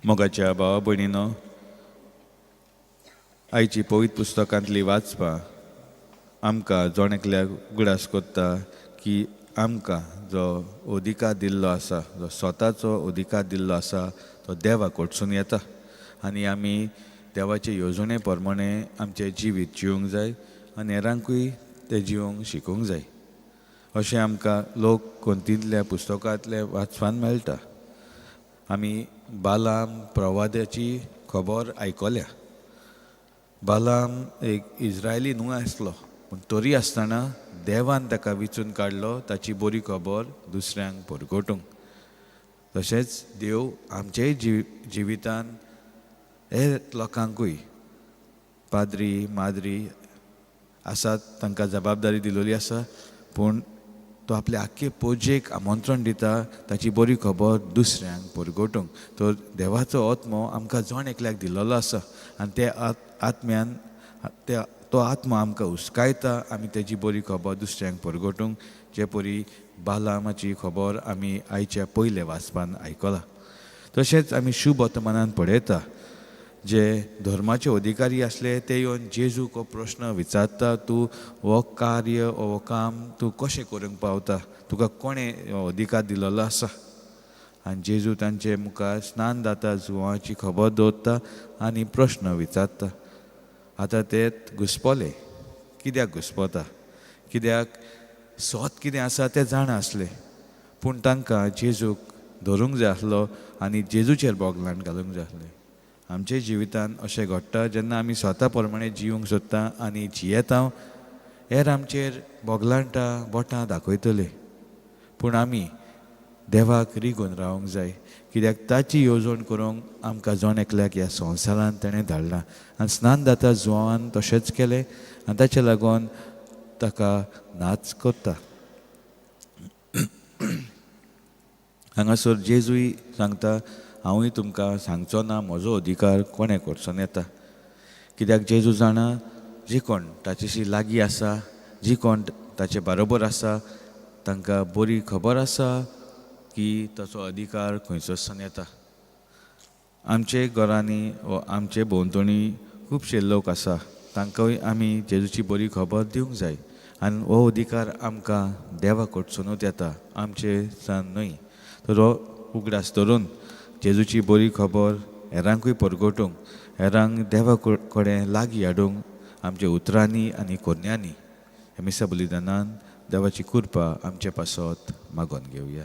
मोगाच्या भावा भयणीनो, आयची पवित्र पुस्तकांतली वाचपां आमकां जण एकल्याक उगडास कोत्ता की आमकां जो अधिकार दिल्लो आसा, जो स्वताचो अधिकार दिल्लो आसा, तो देवा कडसून येता आनी आमी देवाचे येवजणे प्रमाणे आमचें जिवीत जिवंक जाय आनी हेरांकूय तें जिवंक शिकोवंक जाय अशें आमकां लोक कोंतींतल्या पुस्तकांतल्या वाचपान मेळटा. आमी बालाम प्रवाद्याची खबर आयकल्या. बालाम एक इज्रायली न्हू आसलो, पूण तरी आसतना देवान ताका विचून काडलो ताची बरी खबर दुसऱ्यांक परगटूंक. तशेंच देव आमचेय जिवितान हेर लोकांकूय पाद्री माद्री आसात, तांकां जबाबदारी दिलोली आसा, पूण तो आपले आख्खे पोजेक आमंत्रण दिता ताची बरी खबर दुसऱ्यांक परगटूंक. तर देवाचो आत्मो आमकां जण एकल्याक दिल्लो आसा आनी ते आत्म्यान तो आत्मो आमकां हुस्कायता आमी तेजी बरी खबर दुसऱ्यांक परगटूंक, जे परी बालामाची खबर आमी आयच्या पयल्या वाचपान आयकला. तशेंच आमी शुभ वर्तमानान पळयता, जे धर्माचे अधिकारी आसले ते येवन जेजूक हो प्रश्न विचारता, तूं हो कार्य हो काम तूं कशें करूंक पावता, तुका कोणें हो अधिकार दिल्लो आसा? आनी जेजू तांचे मुखार स्नान जाता जुवाची खबर दवरता आनी प्रश्न विचारता. आतां ते घुसपले. कित्याक घुसपता? कित्याक सत कितें आसा तें जाणा आसले, पूण तांकां जेजूक धरूंक जाय आसलो आनी जेजूचेर बोगलांट घालूंक जाय आसलें. आमच्या जिवितान अशें घडटा, जेन्ना आमी स्वता प्रमाणे जिवंक सोदता आनी जियेता, हेर आमचेर बोगलांटां बोटां दाखयतले, पूण आमी देवाक रिगून रावंक जाय, कित्याक ताची येवजण करूंक आमकां जण एकल्याक ह्या संवसारांत तेणें धाडला. आनी स्नान जाता जुवान तशेंच केलें आनी ताचे लागून ताका नाच करता. हांगासर जेजूय सांगता, हांवूय तुमकां सांगचो ना म्हजो अधिकार कोणें कडसून येता, कित्याक जेजू जाणा जी कोण ताचेशी लागीं आसा, जी कोण ताचे बरोबर आसा, तांकां बरी खबर आसा की ताचो अधिकार खंयचोसान येता. आमचे घरांनी वा आमचे भोंवतणी खुबशे लोक आसा, तांकांय आमी जेजूची बरी खबर दिवंक जाय आनी हो अधिकार आमकां देवा कडसुनूच येता, आमचे सान न्हय. तर हो उगडास धरून जेजूची बरी खबर हेरांकूय परगटूंक, हेरांक देवा कडेन लागीं हाडूंक आमच्या उतरांनी आनी कोन्यांनी ह्या मिसा बलिदानान देवाची कृपा आमचे पासत मागोवन घेवया.